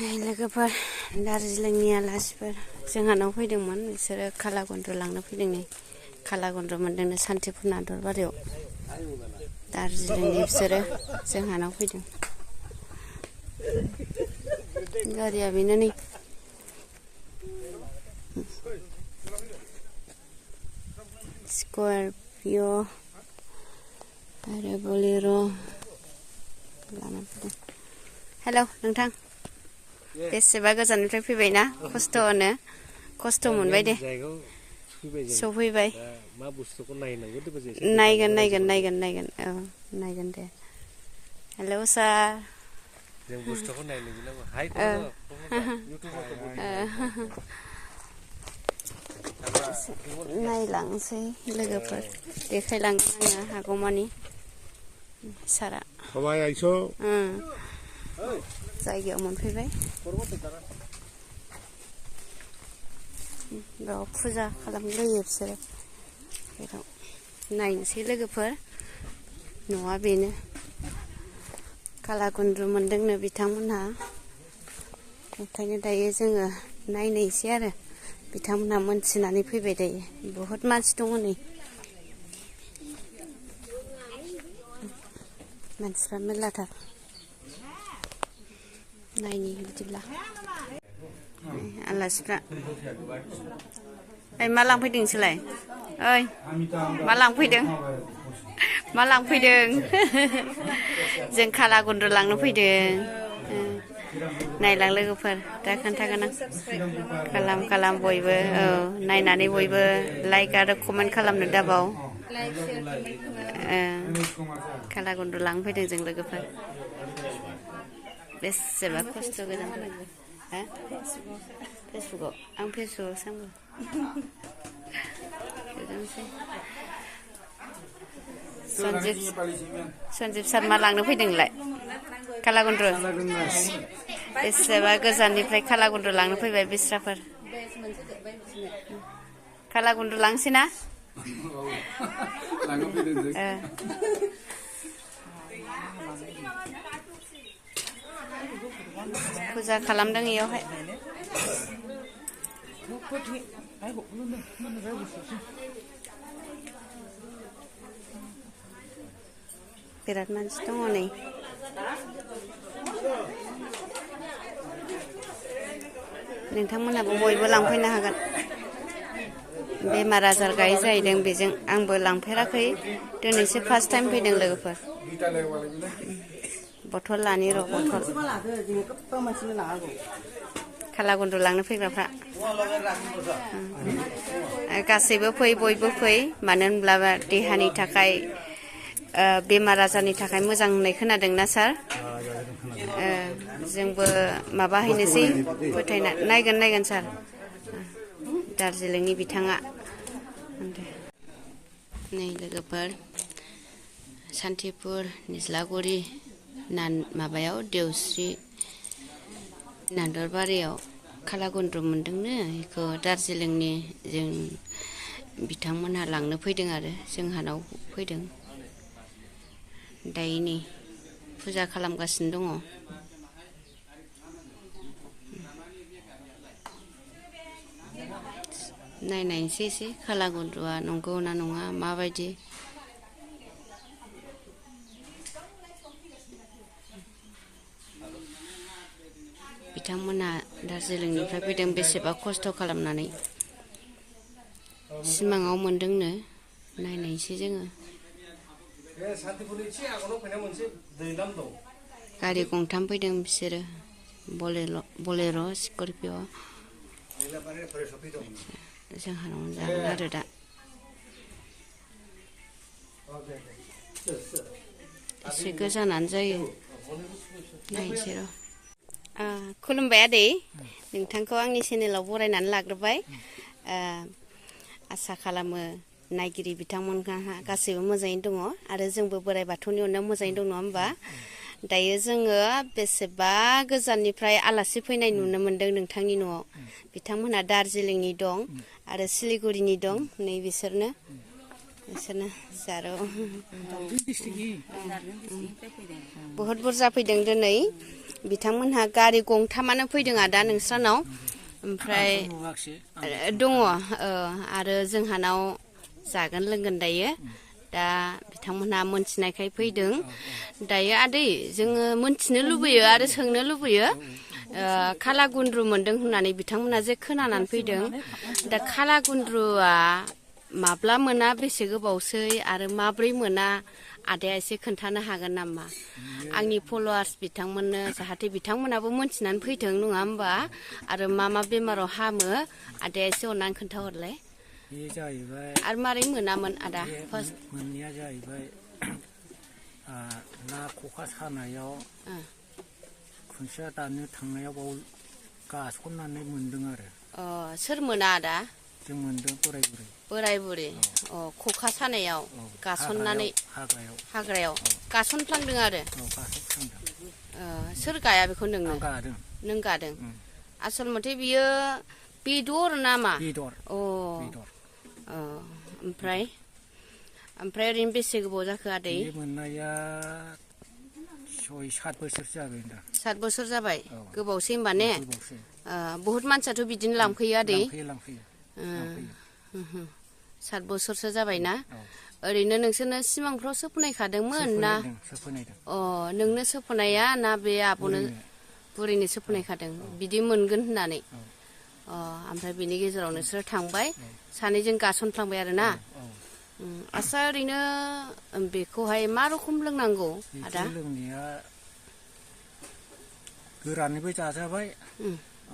लोगोफोर दार्जिलिंनि आलासिफोर जोंहानाव फैदोंमोन बिसोरो खाला गन्द्र लांनो फैदों नै खाला गन्द्र मोनदोंनो सान्थिपुर नादरबारियाव दार्जिलिंनि बिसोरो जोंहानाव फैदों गारिया बेनो नै स्कर्पिय' आरो बलेर' लाना फैदों। हेलौ नोंथां बेसेबा गोजाननिफ्राय फैबायना खस्थ' मोनबाय दे सफैबाय नायगोन औ नायगोन दे। हेलौ सार जों बुस्थुखौ नायनो हाय नायलांसै लोगोफोर देखायलांगोन आङो हागौमानि सारा जायगायाव मोनफैबाय बेयाव फुजा खालामलायो बिसोरो बेयाव नायनोसै लोगोफोर न'आ बेनो खाला गुन्द्रु मोनदोंनो बिथांमोनहा ओंखायनो दायो जोङो नायनोसै आरो बिथांमोनहा मोनथिनानै फैबाय दायो बहुद मानसि दङ नै मानसिफ्रा मेरलाथार नायनि बिदिब्ला आलासिफ्रा ओइ मा लांफैदों नोंसोरलाय ओइ मा लांफैदों जों खाला गन्द्र लांनो फैदों नायलां लोगोफोर दा खोन्थागोन आं खालाम बयबो औ नायनानै बयबो लाइक आरो कमेन्ट खालामनो दाबाव खाला गन्द्र लांनो फैदों जों लोगोफोर बेसेबा खस्थ' गोजान फेसबुकआव आं फेसबुकआवसो आंबो सन्जिब सार मा लांनो फैदों नोंलाय खाला गन्द्र बेसेबा गोजाननिफ्राय खाला गन्द्र लांनो फैबाय बिस्राफोर खाला गन्द्र लांसै ना फुजा खालामदों इयावहाय बिराद मानसि दङ नै नोंथांमोनहाबो बयबो लांफैनो हागोन बेमार आजार गायै जाहैदों बेजों आंबो लांफेराखै दिनैसो फार्स्ट टाइम फैदों लोगोफोर बथल लानि र' बथल खाला गन्द्र लांनो फैग्राफ्रा गासैबो फै बयबो फै मानो होनब्ला देहानि थाखाय बेमार आजारनि थाखाय मोजां होननाय खोनादोंना सार जोंबो माबा हैनोसै फोथायना नायगोन सार दार्जिलिंनि बिथाङा नै लोगोफोर सान्थिपुर निज्लागुरि माबायाव देवस्रि नादरबारियाव खाला गन्द्र मोनदोंनो बेखौ दार्जिलिंनि जों बिथांमोनहा लांनो फैदों आरो जोंहानाव फैदों दायो नै फुजा खालामगासिनो दङ नायनायसै एसे खाला गन्द्रआ नंगौ ना नङा माबायदि बिथांमोनहा दार्जिलिंनिफ्राय फैदों बेसेबा खस्थ' खालामनानै सिमाङाव मोनदोंनो नायनायसै जोङो गारि गंथाम फैदों बिसोरो बलेर' स्कर्पिय' जोंहानाव जागोन आरो दा एसे गोजानानो जायो नायनोसै र' खुलुमबाय आदै नोंथांखौ आंनि चेनेलाव बरायनानै लाग्रोबाय आसा खालामो नायगिरि बिथांमोनहा गासैबो मोजाङैनो दङ आरो जोंबो बोराइ बाथौनि अननायाव मोजाङैनो दं नङा होमबा दायो जोङो बेसेबा गोजाननिफ्राय आलासि फैनाय नुनो मोनदों नोंथांनि न'आव बिथांमोनहा दार्जिलिंनि दं आरो सिलिगुरिनि दं नै बिसोरनो इसोरनो जारौ बहुद बुरजा फैदों दिनै बिथांमोनहा गारि गंथामानो फैदों आदा नोंस्रानाव ओमफ्राय दङ आरो जोंहानाव जागोन लोंगोन दायो दा बिथांमोनहा मोनथिनायखाय फैदों दायो आदै जोङो मोनथिनो लुबैयो आरो सोंनो लुबैयो खाला गुन्द्रु मोनदों होननानै बिथांमोना जे खोनानानै फैदों दा खाला गुन्द्रुआ माब्ला मोना बेसे गोबावसै आरो माब्रै मोना आदाया एसे खोन्थानो हागोन नामा आंनि फलोवार्स बिथांमोननो जाहाथे बिथांमोनाबो मोनथिनानै फैथों नङा होमबा आरो मा मा बेमाराव हामो आदाया एसे अननानै खोन्थाहरलाय बे जाहैबाय आरो मारै मोनामोन आदा फार्स्ट मोननाया जाहैबाय ना खखा सानायाव खुन्थिया दाननो थांनायाव बाव गासननानै मोनदों आरो सोर मोना आदा जों मोनदों बोराय बुरि खखा सानायाव गासननानै हाग्रायाव गासनफ्लांदों आरो सोर गाया बेखौ नोंनो नों गादों आसल मथे बियो बेदर नामा बेदर ओमफ्राय ओरैनो बेसे गोबाव जाखो आदै मोननाया 6-7 बोसोरसो जाबाय दा 7 बोसोर जाबाय गोबावसै होमबा ने बहुत मानसियाथ' बिदिनो लांफैयो आदै लांफैयो 7 बोसोरसो जाबायना ओरैनो नोंसोरनो सिमांफ्राव सोफोनायखादोंमोन ना नोंनो सोफोनाया ना बे आब'नो बुरैनो सोफोनायखादों बिदि मोनगोन होननानै ओमफ्राय बिनि गेजेराव नोंसोरो थांबाय सानैजों गासनफ्लांबाय आरोना आसा ओरैनो बेखौहाय मा रोखोम लोंनांगौ आदा लोंनाया गोरानैबो जाजाबाय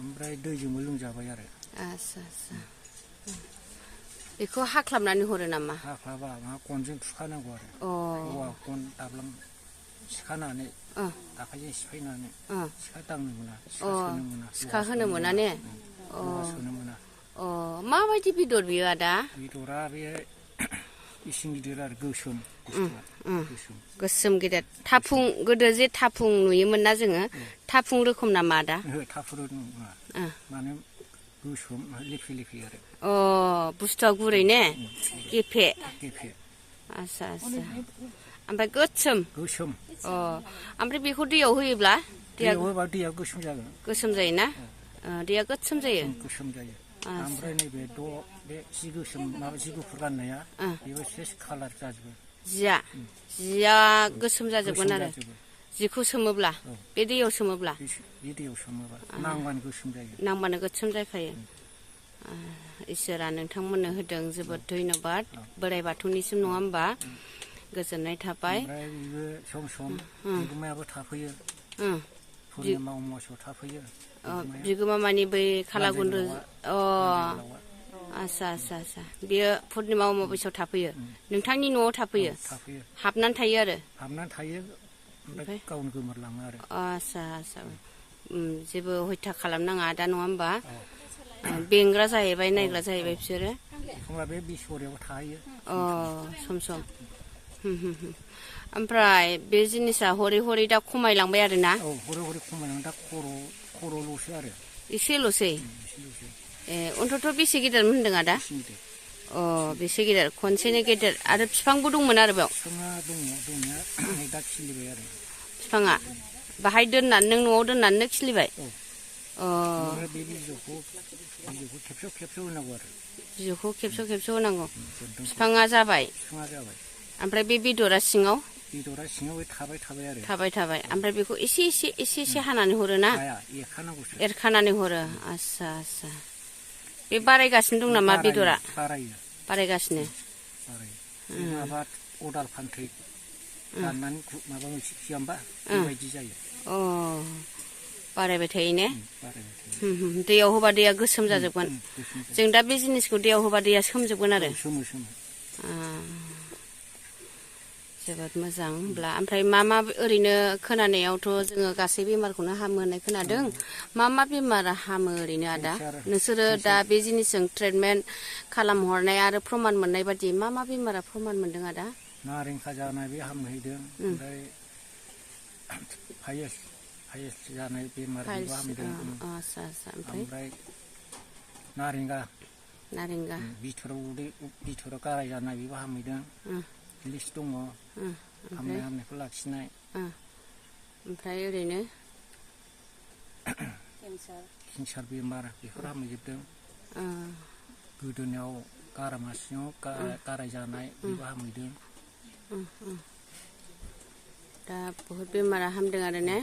ओमफ्राय दैजोंबो लोंजाबाय आरो आसा बेखौ हाख्लाबनानै हरो नामा हाख्लाबा मा गनजों थुखानांगौ आरो औवा गन दाब्लां सिखानानै आखाइजों सिफायनानै सिखा दांनो मोना सिखा होनो मोना ने सोनो मोना माबायदि बेदर बियो आदा बेदरा बे इसिं गिदिर आरो गोसोम गिदिर थाफुं गोदो जे थाफुं नुयोमोन ना जोङो थाफुं रोखोम नामा आदा थाफुं नङा माने गोसोम लेफे आरो बुस्थुआ गुरै ने गेफे आसा ओमफ्राय गोसोम ओमफ्राय बेखौ दैयाव होयोब्ला दैया गोसोम जागोन गोसोम जायोना दैया गोसोम जायो ओमफ्राय नैबे बे जि गोसोम माबा जि गुफुर गाननाया बेबो सेस कालार जाजोबो जिया गोसोम जाजोबगोन आरो जिखौ सोमोब्ला बे दैयाव सोमोब्ला नांबानो गोसोम जाखायो इसोरा नोंथांमोननो होदों जोबोद धन्यबाद बोराइ बाथौनिसिम नङा होमबा गोजोननाय थाबाय सम सम बिगुमायाबो थाफैयो पुर्निमा अमावास्याव थाफैयो बिगुमा मानि बै खाला गुन्द्रु आसा बेयो पुर्निमा अमावास्याव थाफैयो नोंथांनि न'आव थाफैयो हाबनानै थायो आरो ओमफ्राय गावनो गोमोरलाङो आरो आसा जेबो हयथा खालामनाङा दा नङा होमबा बेंग्रा जाहैबाय नायग्रा जाहैबाय बिसोरो एखमबा बे बिसहरियावबो थाहैयो सम ओमफ्राय बे जिनिसा हरै दा खमायलांबाय आरो ना हरै खमायलांबाय दा खर'ल'सो आरो एसेल'सै अन्तत' बेसे गेदेरमोन होनदों आदा बेसे गेदेर खनसेनो गेदेर आरो बिफांबो दंमोन आरो बेयाव बिफाङा दंनाया दा खिलिबाय आरो बिफाङा बाहाय दोननानै नों न'आव दोननानै खिलिबाय बे बिजौखौ खेबस' होनांगौ आरो बिजौखौ खेबस' होनांगौ बिफाङा जाबाय ओमफ्राय बे बेदरा सिङाव थाबाय ओमफ्राय बेखौ एसे हानानै हरो ना एरखानानै हरो आसा बे बारायगासिनो दं नामा बेदरा बारायगासिनो माबा अदाल फान्थै दाननानै माबा मोनसे खियामबा बेबायदि जायो बारायबाय थायो ने दैयाव होबा दैया गोसोम जाजोबगोन जों दा बे जिनिसखौ दैयाव होबा दैया सोमजोबगोन आरो जोबोद मोजां होमब्ला ओमफ्राय मा ओरैनो खोनानायावथ' जोङो गासै बेमारखौनो हामो होननाय खोनादों मा बेमारा हामो ओरैनो आदा नोंसोरो दा बे जिनिसजों ट्रिटमेन्ट खालामहरनाय आरो प्रमान मोननाय बादि मा बेमारा प्रमान मोनदों आदा नारें खाजानाय बे हामहैदों ओमफ्राय फाइल्स जानाय बेमार हामदों ओमफ्राय नारेंगा नारेंगा बिथराव गाराय जानाय बेबो हामहैदों लिस्ट दङ हामनाय हामनायखौ लाखिनाय ओमफ्राय ओरैनो केन्सार बेमार बेफोर हामहैजोबदों गोदोनायाव गारामा सिङाव गाराय जानाय बेबो हामहैदों दा बहुद बेमारा हामदों आरो ने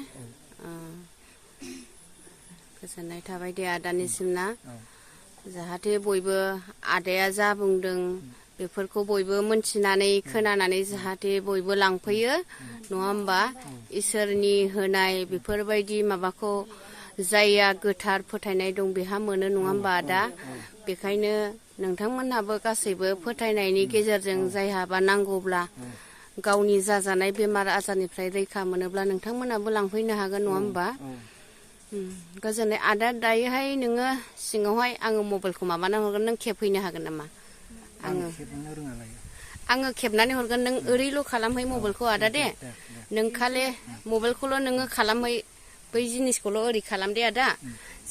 गोजोननाय थाबाय दे आदानिसिम ना जाहाथे बयबो आदाया जा बुंदों बेफोरखौ बयबो मोनथिनानै खोनानानै जाहाथे बयबो लांफैयो नङा होमबा इसोरनि होनाय बेफोरबायदि माबाखौ जायहा गोथार फोथायनाय दं बेहा मोनो नङा होमबा आदा बेखायनो नोंथांमोनहाबो गासैबो फोथायनायनि गेजेरजों जायहाबा नांगौब्ला गावनि जाजानाय बेमार आजारनिफ्राय रैखा मोनोब्ला नोंथांमोनहाबो लांफैनो हागोन नङा होमबा गोजोननाय आदा दायोहाय नोङो सिङावहाय आङो मबाइलखौ माबाना हरगोन नों खेबहैनो हागोन नामा आङो खेबनानै हरगोन नों ओरैल' खालामहै मबाइलखौ आदा दे नों खालि मबाइलखौल' नोङो खालामहै बै जिनिसखौल' ओरै खालामदे आदा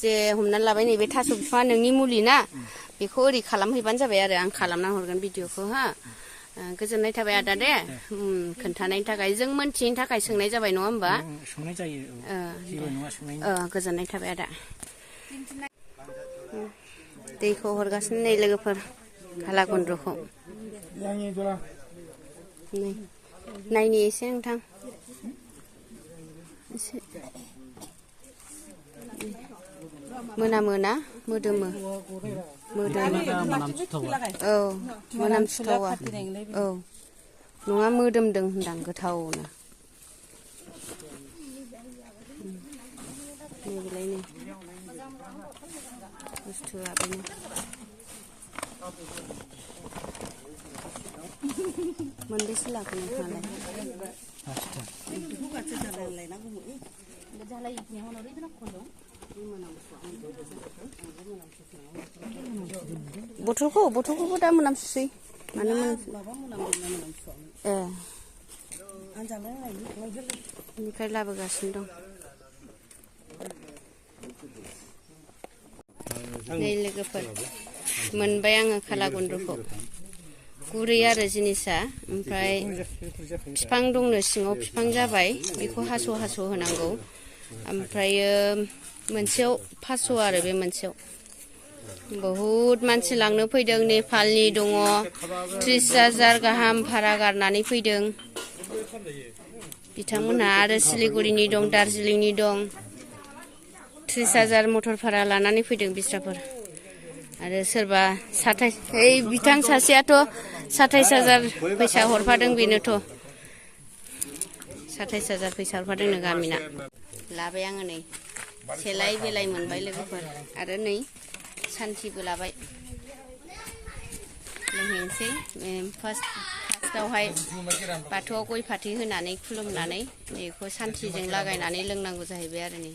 जे हमनानै लाबाय नैबे थास' बिफाङा नोंनि मुलि ना बेखौ ओरै खालामहैबानो जाबाय आरो आं खालामना हरगोन भिडिअखौ हा गोजोननाय थाबाय आदा दे खोन्थानायनि थाखाय जों मोनथियैनि थाखाय सोंनाय जाबाय नङा होमबा सोंनाय जायो जेबो नङा सोंनायनि गोजोननाय थाबाय आदा दैखौ हरगासिनो नै लोगोफोर खाला गुन्द्रुखौ नायनि एसे नोंथां एसे मोनामोना मोदोमो औ मोनामसुथावा औ नङा मोदोमदों होनदां गोथावनो नैबेलाय नै बुस्थुआ बेनो मोनबेसे लाखो नोंथाङालाय बथलखौबो दा मोनामसुसै मानो बेनिफ्राय लाबोगासिनो दं नै लोगोफोर मोनबाय आङो खाला गुन्द्रुखौ गुरै आरो जिनिसा ओमफ्राय बिफां दंनो सिङाव बिफां जाबाय बेखौ हास' हास' होनांगौ ओमफ्रायो मोनसेयाव 500 आरो बे मोनसेयाव बहुद मानसि लांनो फैदों नेपालनि दङ 30,000 गाहाम भारा गारनानै फैदों बिथांमोनहा आरो सिलिगुरिनि दं दार्जिलिंनि दं 30,000 मटर भारा लानानै फैदों बिस्राफोर आरो सोरबा 27 बिथां सासेयाथ' 27,000 फैसा हरफादों बेनोथ' 27,000 फैसा हरफादोंनो गामिना लाबाय आङो नै सेलाय बेलाय मोनबाय लोगोफोर आरो नै सान्थिबो लाबाय लोंहैनोसै फार्स्टआवहाय बाथौआव गय फाथै होनानै खुलुमनानै बेखौ सान्थिजों लागायनानै लोंनांगौ जाहैबाय आरो नै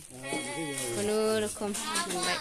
खुनुरुखुम मोनबाय